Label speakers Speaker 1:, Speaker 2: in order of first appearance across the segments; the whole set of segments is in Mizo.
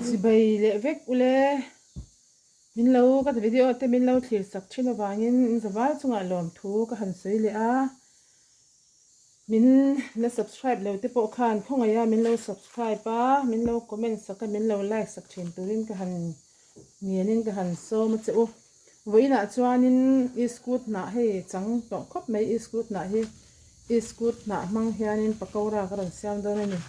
Speaker 1: Chibai leh vek ule. Min lo ka video te min lo thlir sak thin avangin in zaval chungah lawmthu ka han sawi leh a. Min la subscribe lo te pawh khan khawngaih a min lo subscribe a, min lo comment sak a, min lo like sak thin turin ka han ngenin ka han sawm a che u. Vawiinah chuanin iskut hnah hei chang tawh khawp mai iskut hnah hi iskut hnah hmang hianin pakora ka rawn siam dawn a ni.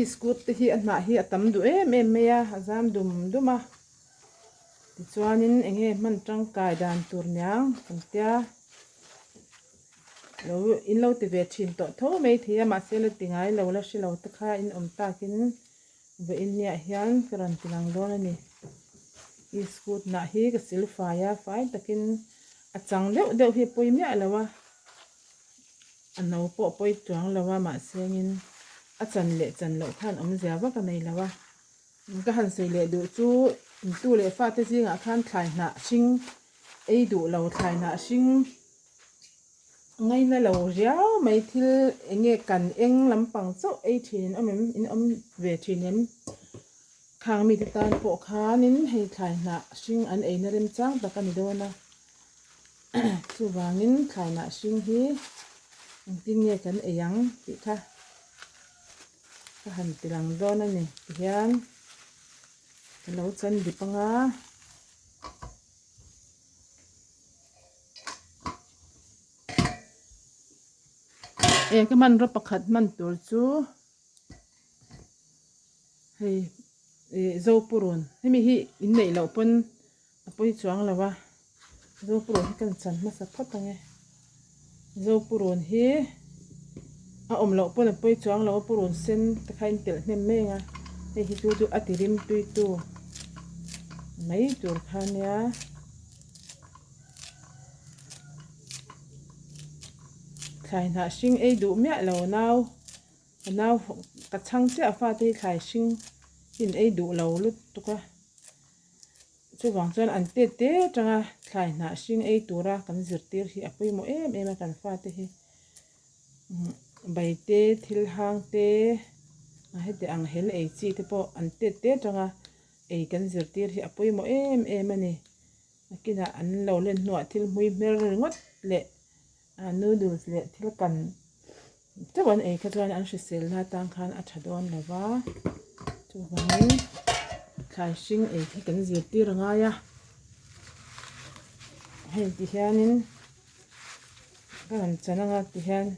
Speaker 1: Iskut te hi a hnah hi a tam duh em em mai a, a zam dum dum a. Tichuanin eng nge hman tangkai dan tur niang kan tia lo in lo ti ve thin tawh tho mai thei a mahse la ti ngai lo la hre lo te kha in awm takin vawiin niah hian ka rawn ti lang dawn a ni. Iskut hnah hi ka sil fai a fai takin a chang deuh deuh hi a pawi miah lo a a no pawh a pawi chuang lo a mahse engin a chan leh chan loh khan awmzia vak a nei lo a. Ka han sawi leh duh chu intu leh fate zingah khan thlai hnah hring ei duh lo, thlai hnah hring ngaina lo riau mai thil eng nge kan eng lampang chauh ei thin in awm em in awm ve thin em? Khang mite tan pawh khanin hei thlai hnah hring an eina remchang tak a ni dawn a, chuvangin thlai hnah hring hi engtin nge kan ei ang tih kha. Ka han ti lang dawn a ni tihian ka lo chan dip anga e ka hmanraw pakhat hman tur chu hei ih zopurun hemi hi inneih loh pawn A pawi chuang lo a, Zopurun hi kan chan hmasa phawt ang e. Zopurun hi a awm loh pawn a pawi chuang lo a, purun sen te kha in telh hnem mai ang a, hei hi chu chu a ti rim tui tu mai tur kha nia. Thlai hnah hring ei duh miah lo nau, ka nau ka chhang chiah a fate hi thlai hring in ei duh lo lutuk a. Chuvang chuan an tet te atanga thlai hnah hring ei tura kan zirtir hi a pawimawh em em a kan fate hi bai te thil hang te heti ang hel ei chi te pawh an tet te atanga ei kan zirtir hi a pawimawh em em a ni. Nakinah an lo len hnuah thil hmui hmer ringawt leh noodles leh thil kan chauh an ei kha chuan an hrisel na atang khan a tha dawn lo va chuvangin thlai hring ei hi kan zirtir a ngai a hei ti hianin ka rawn chan anga ti hian.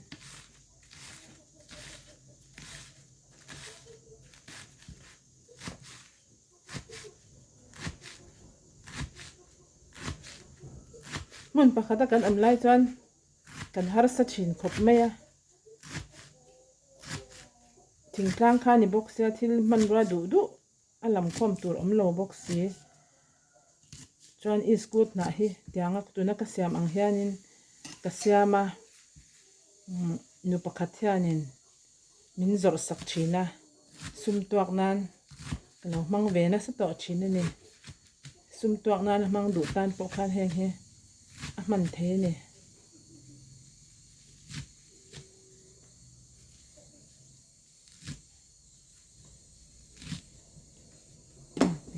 Speaker 1: Hmun pakhata kan awm lai chuan kan harsa thin khawp mai a, thingtlang kha ni bawk sia thil hmanrua duh duh a lam khawm tur awm lo bawk si chuan iskut hnah hi tianga tuna ka siam ang hianin ka siam a nu pakhat hianin. Min zawrh sak thin a, sum tuak nan ka lo hmang ve nasa tawh thin a ni. Sum tuak nana hmang duh tan pawh khan heng hi a hman thei a ni.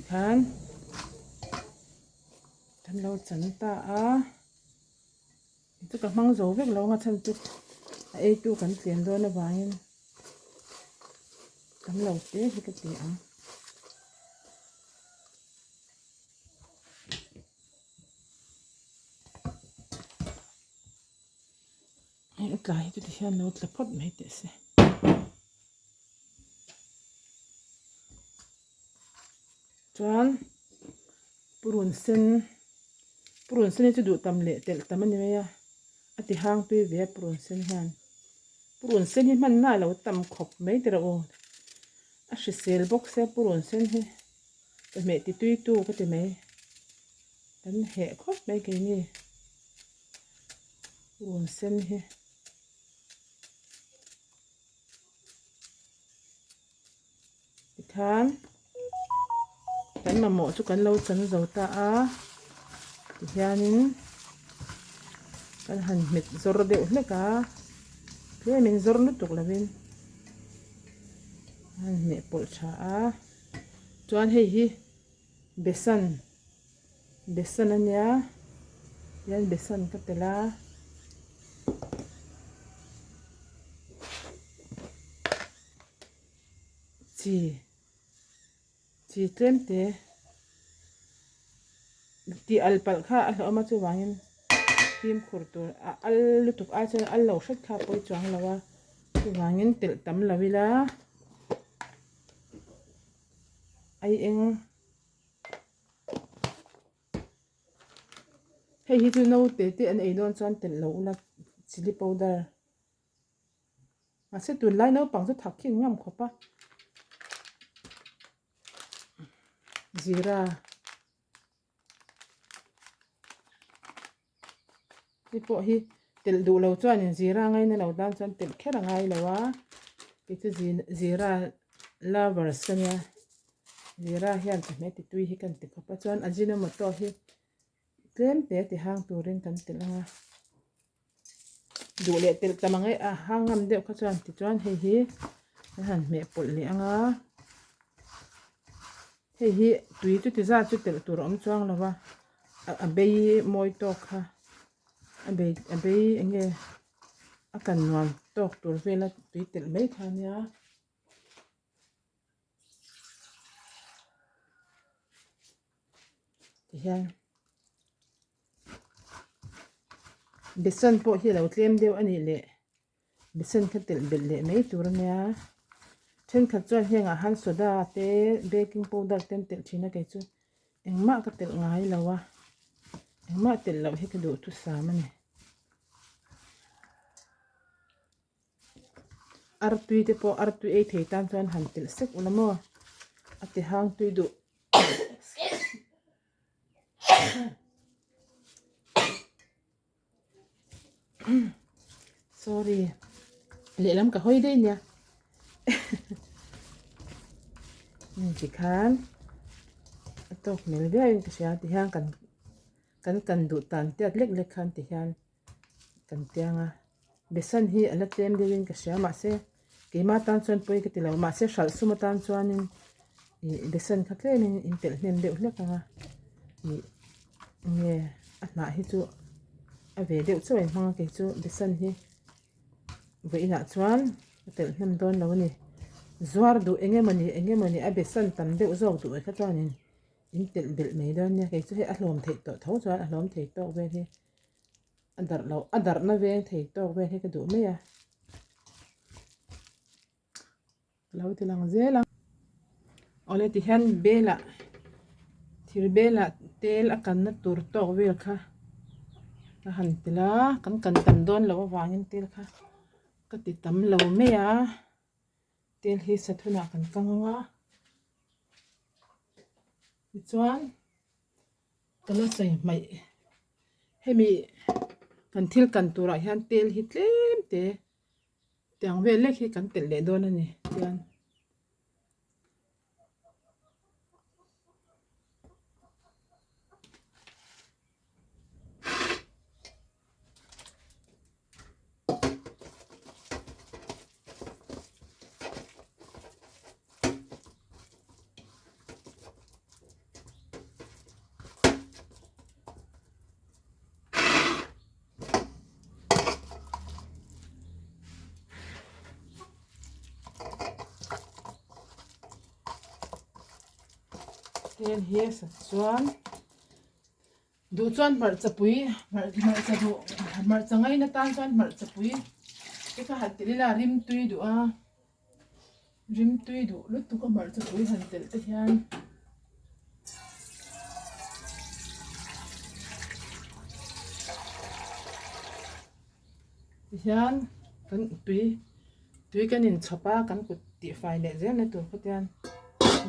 Speaker 1: Tikhan kan lo chan ta a. Chu ka hmang zo vek lo ang a chhan chu a eitu kan tlem dawn avangin tam lo te hi ka ti ang. Hei a tlai hi chu tihian lo tla phawt mai teh se. Chuan purun sen purun sen hi chu duh tam leh telh tam a ni mai a a ti hang tui ve a purun sen hian purun sen hi hman na a lo tam khawp mai tiraw aw a hrisel bawk sia purun sen hi chawhmeh ti tui tu ka ti mai kan heh khawp mai keini purun sen hi. Tikhan kan mamawh chu kan lo chan zo ta a tihianin kan han hmet zawr deuh hlek a tlemin zawr lutuk lovin. A han hmeh pawlh tha a chuan hei hi besan besan a nia hian besan ka telh a. Chi chi tlem te tih al palh kha a hlauhawm a chuvangin fimkhur tur a al lutuk ai chuan al lo hret kha a pawi chuang lo a chuvangin telh tam lo ila ai eng hei hi chu naute te an ei dawn chuan telh lo ula chilli powder. Mahse tunlai naupang chu thak khin ngam khawp a zira hei pawh hi telh duh lo chuanin zira ngaina lo tan chuan telh kher a ngai lo a kei chu zira lovers ka nia zira hian chawhmeh ti tui hi kan ti khawp a chuan ajinomoto hi tlem te ti hang turin kan telh ang a. Duh leh telh tam ang e a hang ngam deuh kha chuan tichuan hei hi an han hmeh pawlh leh ang a hei hi tui chu ti zat chu telh tur a awm chuang lo va a bei mawi tawk kha a bei a bei eng nge a kan nuam tawk tur vela tui telh mai kha ania. Tihian besan pawh hi a lo tlem deuh a nih leh besan kha telh belh leh mai tur a nia thenkhat chuan heng ah han soda te baking powder te an telh thin a kei chu engmah ka telh ngai lo a engmah telh loh hi ka duhthusam a ni. Artui te pawh artui ei thei tan chuan han telh sek ula maw a ti hang tui duh sorry lehlam ka hawi daih nia tikhan a tawk hmel viau in ka hria tihian kan kan kan duh tan tiat lek lek khan tihian. Kan tiang a, besan hi a la tlem deuhin ka hria mahse keimah tan chuan pawi ka ti lo mahse hralh sum atan chuanin ih besan kha tlemin in telh hnem deuh hlek ang a ih nge a hnah hi chu a ve deuh chauh a inhmang a kei chu besan hi vawiinah chuan a telh hnem dawn lo a ni zuar duh eng emawni eng emawni a besan tam deuh zawk duh kha chuanin in telh belh mai dawn nia kei chu hei a hlawm theih tawh tho chuan a hlawm thei tawk vel hi. A darh loh a darhna veng thei tawk vel hi ka duh mai a ka lo ti lang zel a awle tihian bel ah thir bel ah tel a kanna tur tawk vel kha ka han tel a kan kan tam dawn loh avangin tel kha ka ti tam lo mai a tel hi sathunah kan kang ang a tichuan. Ka la sawi hmaih hemi kan thil kan turah hian tel hi tlem te tiang vel lek hi kan telh leh dawn a ni tian. Tel hi a sat chuan Duh chuan hmarcha pui hmarcha duh hmarcha ngaina tan chuan hmarcha pui te kha han telh ila rim tui duh a rim tui duh lutuk a hmarcha pui han telh te hian tihian kan tui tui kan inchhawp a kan kut tihfai leh zel na tur khawtian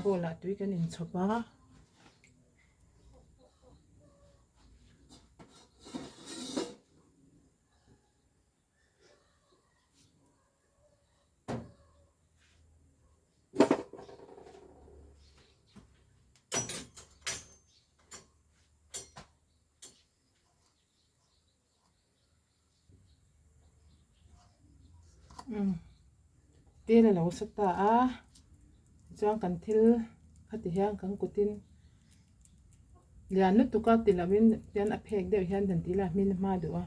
Speaker 1: bowl ah tui kan inchhawp a. Tel a lo sa ta a. Chuan kan thil khati hian kan kutin lian lutuk a ti lovin tian a phek deuh hian han tih ila hmin hma duh a.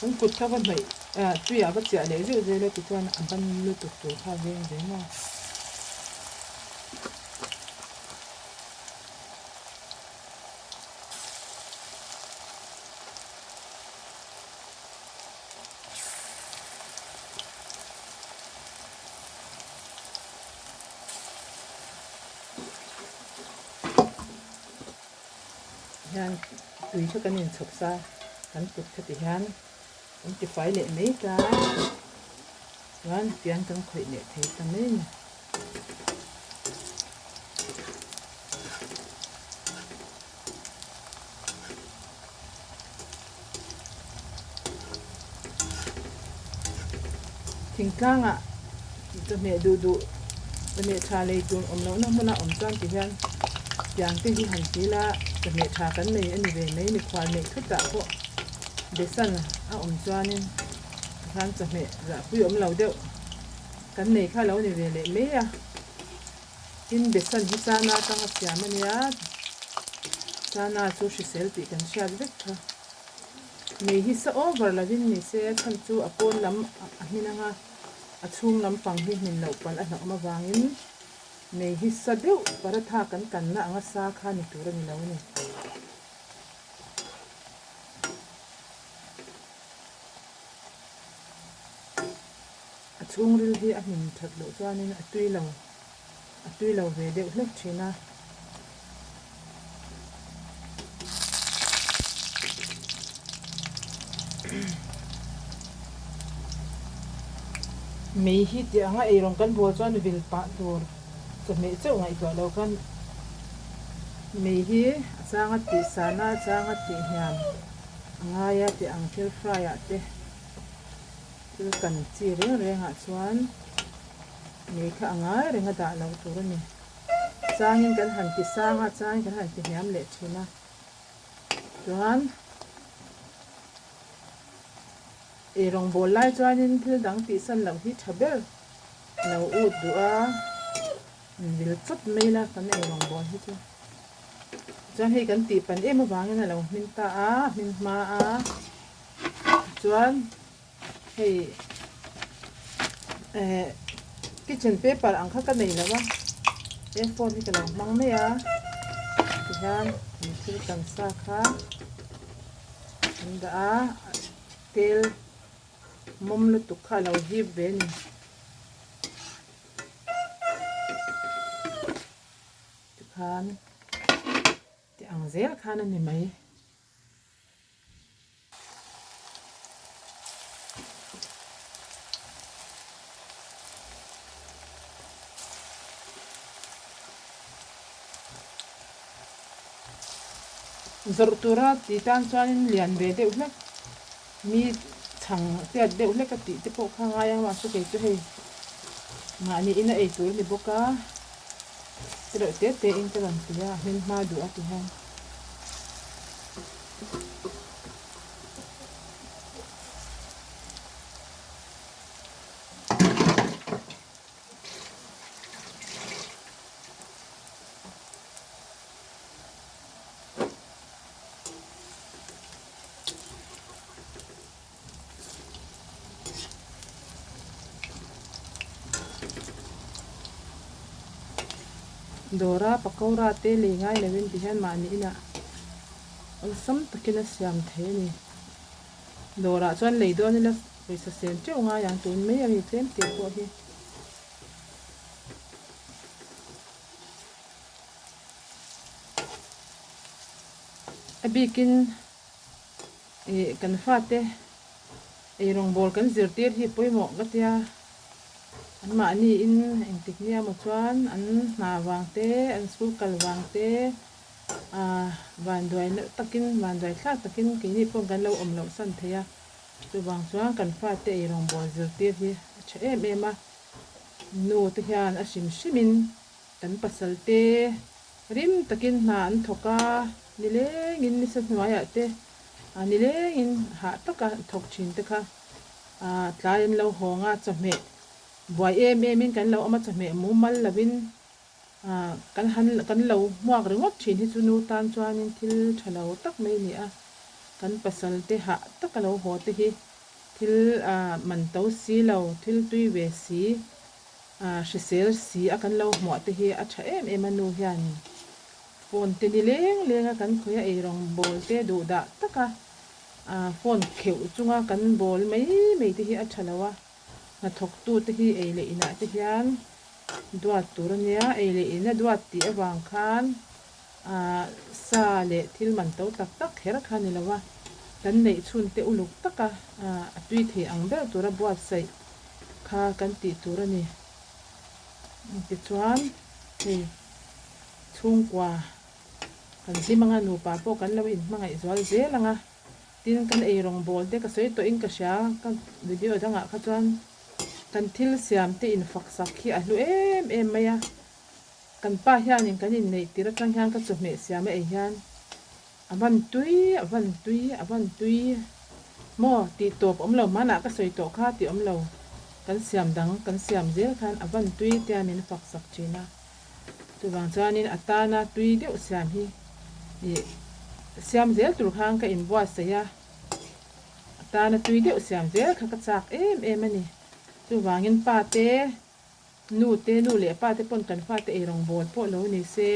Speaker 1: Kan kut kha va hnawih ah tuiah va chiah leh zeuh zel a tichuan a ban lutuk tur kha a veng ve maw. Hian tui kha kan inchhawp sa kan kut kha ti hian kan ti fai leh mai ta chuan fian kan khawih leh thei ta mai a ni. Thingtlangah chawhmeh duh duh chawhmeh tha lei tur awm lohna hmuna awm chuan ti hian tiang te hi han ti ila chawhmeh tha kan nei a ni ve mai mikhual neih thutah pawh besan a awm chuanin tikhan chawhmeh zahpui awm lo deuh kan nei kha lo ni ve leh mai a. Tin, besan hi chana atanga siam a nia, chana chu hrisel tih kan hriat vek kha. Mei hi sa over lovin ni se, a chhan chu a pawn lam a hmin anga a chhung lampang hi hmin loh palh a hlauhawm avangin mei hi sa deuh paratha kan kanna anga sa kha ni tur a ni lo a ni. A chhungril hi a hmin that loh chuanin a tui lo a tui lo ve deuh hlek thin a. Mei hi tih anga eirawng kan bual chuan vil pah tur chawhmeh chauh ngaihtuah lo khan mei hi a changa tih sana a changa tih hniam a ngai a tih ang thil fry ah te. Thil kan chi reng reng ah chuan mei kha a ngai reng a dah loh tur a ni. Changin kan han ti sang a, changin kan han ti hniam leh thin a. Chuan eirawng bawl lai chuanin thil dang tihsan loh hi tha ber lo ut duh a, vil chawp mai la kan eirawng bawl hi chu. Chuan hei kan tih pan em avangin a lo hmin ta a, hmin hma a. Chuan hei eh kitchen paper ang kha ka nei lo a he phone hi ka lo hmang mai a tihian an thil kan sa kha an dah a tel mawm lutuk kha a lo hip ve a ni. Tikhan ti ang zel khan a ni mai. Zawrh tura ti tan chuanin lian ve deuh hlek mi chhang tiat deuh hlek a tih te pawh kha ngai ang mahse kei chu hei mahni in a ei tur a ni bawk a tireuh te te in ka rawn ti a a hmin hma duh a ti hian. Dawra pakora te lei ngai lovin ti hian mahni inah awlsam takin a siam thei a ni. Dawrah chuan lei dawn ila pawisa sen teuh ngai ang tun mai a mi tlem tih pawh hi. A bikin Ih kan fate eirawngbawl kan zirtir hi pawimawh ka tia anmahni in engtik nia maw chuan an hna vang te an school kal vang te ah vanduai takin vanduai thlak takin keini pawh kan lo awm loh san thei a chuvang chuan kan fate eirawngbawl zirtir hi a tha. tha em em a. Nu te hian a hrim hrimin kan pasal te rim takin hna an thawk a, nilengin nisa hnuaiah te nilengin hah taka thawk thin te kha tlai an lo hawng a, chawhmeh buai em emin kan lo awm a, chawhmeh mumal lovin kan han kan lo hmuak ringawt thin hi chu nu tan chuanin thil tha lo tak mai a ni a, kan pasal te hah taka lo haw te hi thil man to si lo, thil tui ve si, hrisel si a kan lo hmuah te hi a tha em em a nu hianin phone te ni leng leng a kan khawih a eirawng bawl te duh dah taka phone kheuh chunga kan bawl mai mai te hi a tha lo a, hnathawktu te hi ei leh inah te hian duat tur a nia, ei leh ina duat tih avang khan sa leh thil man to tak tak kher kha ni lo a, kan neih chhun te uluk taka a tui thei ang ber tura buatsaih kha kan tih tur a ni. Tichuan hei chhungkua kan hlim anga nupa pawh kan lo inhmangaih zual zel ang a, tin kan eirawng bawl te ka sawi tawhin ka hria ka video dangah kha chuan kan thil siam te infak sak hi a hlu em em mai a. Kan pa hianin kan inneih tir atang hian ka chawhmeh siam a ei hian a van tui, a van tui, a van tui maw tih tawp awm lo hmanah ka sawi tawh kha tih awm lo kan siam dang kan siam zel khan a van tui tia min fak sak thin a. Chuvang chuanin a tana tui deuh siam hi ih siam zel tur khan ka inbuatsaih a, a tana tui deuh siam zel kha ka chak em em a ni. Chuvangin pa te. Nu te, nu leh pa te pawn kan fate ei rawngbawl pawh lo ni se,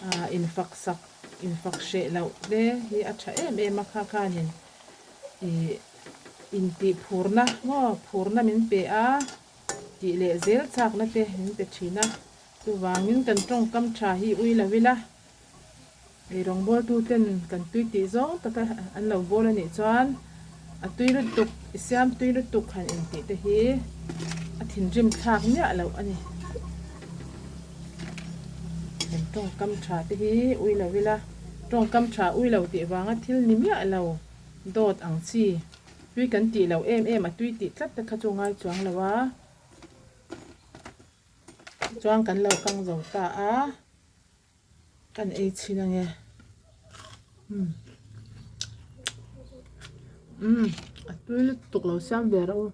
Speaker 1: ah infak sak, infak hreh loh te hi a tha em em a, kha khanin ih intih phurna maw phurna min pe a, tih leh zel chakna te min pe thin a, chuvangin kan tawngkam tha hi ui lo ila, ei rawngbawl tu ten kan tui tih zawng taka an lo bawl a nih chuan a tui lutuk i siam tui lutuk han intih te hi a thinrim thlak miah loh a ni. Kan tawngkam tha te hi ui lo ila tawngkam tha ui lo tih vanga thil ni miah lo dawt ang chi tui kan tih loh em em a tui tih tlat te kha chu ngai chuang lo a chuan kan lo kang zo ta a. Kan ei chhin ange. Umm. Umm a tui lutuk lo siam ve rawh u.